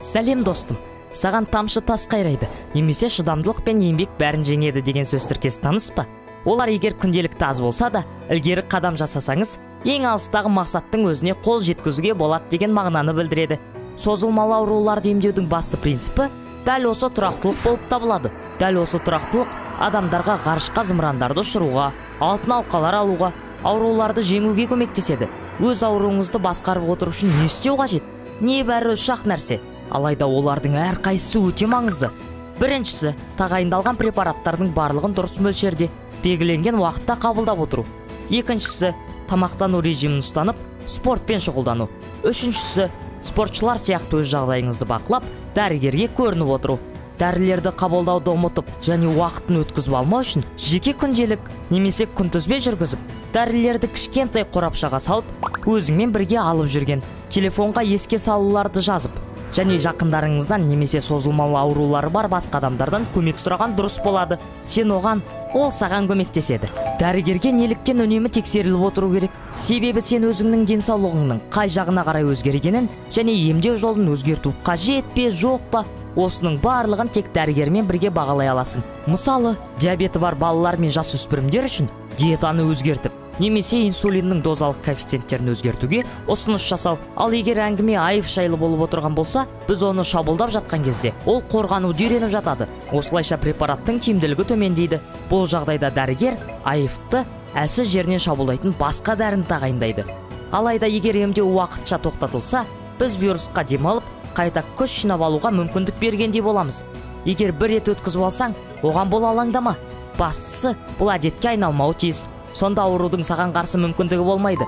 Сәлем, достым. Саған тамшы тас қайрайды, немесе шыдамдылық пен еңбек бәрін жеңеді деген сөз тіркесі таныс па? Олар егер күнделікті аз болса да, ілгері қадам жасасаңыз, ең алыстағы мақсаттың өзіне қол жеткізуге болады деген мағынаны білдіреді. Созылмалы ауруларды емдеудің басты принципі дәл осы тұрақтылық болып табылады. Дәл осы тұрақтылық адамдарға ғарышқа зымырандарды ұшыруға, алтын алқалар алуға, ауруларды жеңуге көмектеседі. Өз ауруыңызды басқарып отыру үшін не істеу қажет? Небәрі үш-ақ нәрсе. Алайда олардың әрқайсысы өте маңызды. Біріншісі, тағайындалған препараттардың барлығын дұрыс мөлшерде, белгіленген уақытта қабылдап отыру. Екіншісі, тамақтану режимін ұстанып, спортпен шұғылдану. Үшіншісі, спортшылар сияқты өз жағдайыңызды бақылап, дәрігерге көрініп отыру. Дәрілерді қабылдауды ұмытып және уақытын өткізіп алмау үшін жеке күнделік немесе күнтізбе жүргізіп, дәрілерді кішкентай қорапшаға салып, өзіңмен бірге алып жүрген, телефонға еске салуларды жазып, және жақындарыңыздан немесе созылмалы аурулары бар басқа адамдардан көмек сұраған дұрыс болады. Сен оған, ол саған көмектеседі. Дәрігерге неліктен үнемі тексеріліп отыру керек? Себебі сен өзіңнің денсаулығыңның қай жағына қарай өзгергенін және емдеу жолын өзгерту қажет пе, жоқ па, осының барлығын тек дәрігермен бірге бағалай аласың. Мысалы, диабеті бар балалар мен жасөспірімдер үшін диетаны өзгертіп, немесе инсулиннің дозалық коэффициенттерін өзгертуге ұсыныс жасау. Ал егер әңгіме АИВ жайлы болып отырған болса, біз оны шабуылдап жатқан кезде ол қорғануды үйреніп жатады. Осылайша препараттың тиімділігі төмендейді. Бұл жағдайда дәрігер АИВ-ты әлсіз жерінен шабуылдайтын басқа дәріні тағайындайды. Алайда егер емдеу уақытша тоқтатылса, біз вирусқа демалып, қайта күш жинап алуға мүмкіндік бергендей боламыз. Егер бір рет өткізіп алсаң, оған бола алаңдама. Бастысы, бұл әдетке айналмауы тиіс. Сонда аурудың саған қарсы мүмкіндігі болмайды.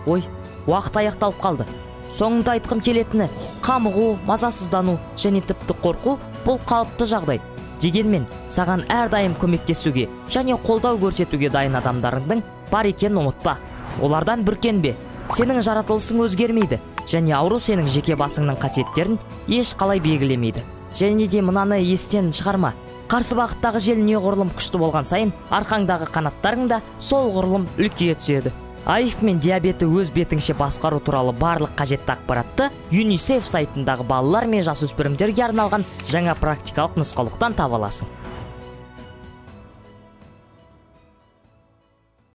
Ой, уақыт аяқталып қалды. Соңында айтқым келетіні, қамығу, мазасыздану және тіпті қорқу бұл қалыпты жағдай. Дегенмен, саған әрдайым көмектесуге және қолдау көрсетуге дайын адамдарыңдың бар екенін ұмытпа. Олардан бүркенбе. Сенің жаратылысың өзгермейді және ауру сенің жеке басыңның қасиеттерін еш қалай белгілемейді. Және де мынаны естен шығарма. Қарсы бағыттағы жел неғұрлым күшті болған сайын, арқаңдағы қанаттарың да сол ғұрлым үлкейе түседі. АИВ мен диабеті өз бетіңше басқару туралы барлық қажетті ақпаратты ЮНИСЕФ сайтындағы балалар мен жасөспірімдерге арналған жаңа практикалық нұсқаулықтан таба аласың.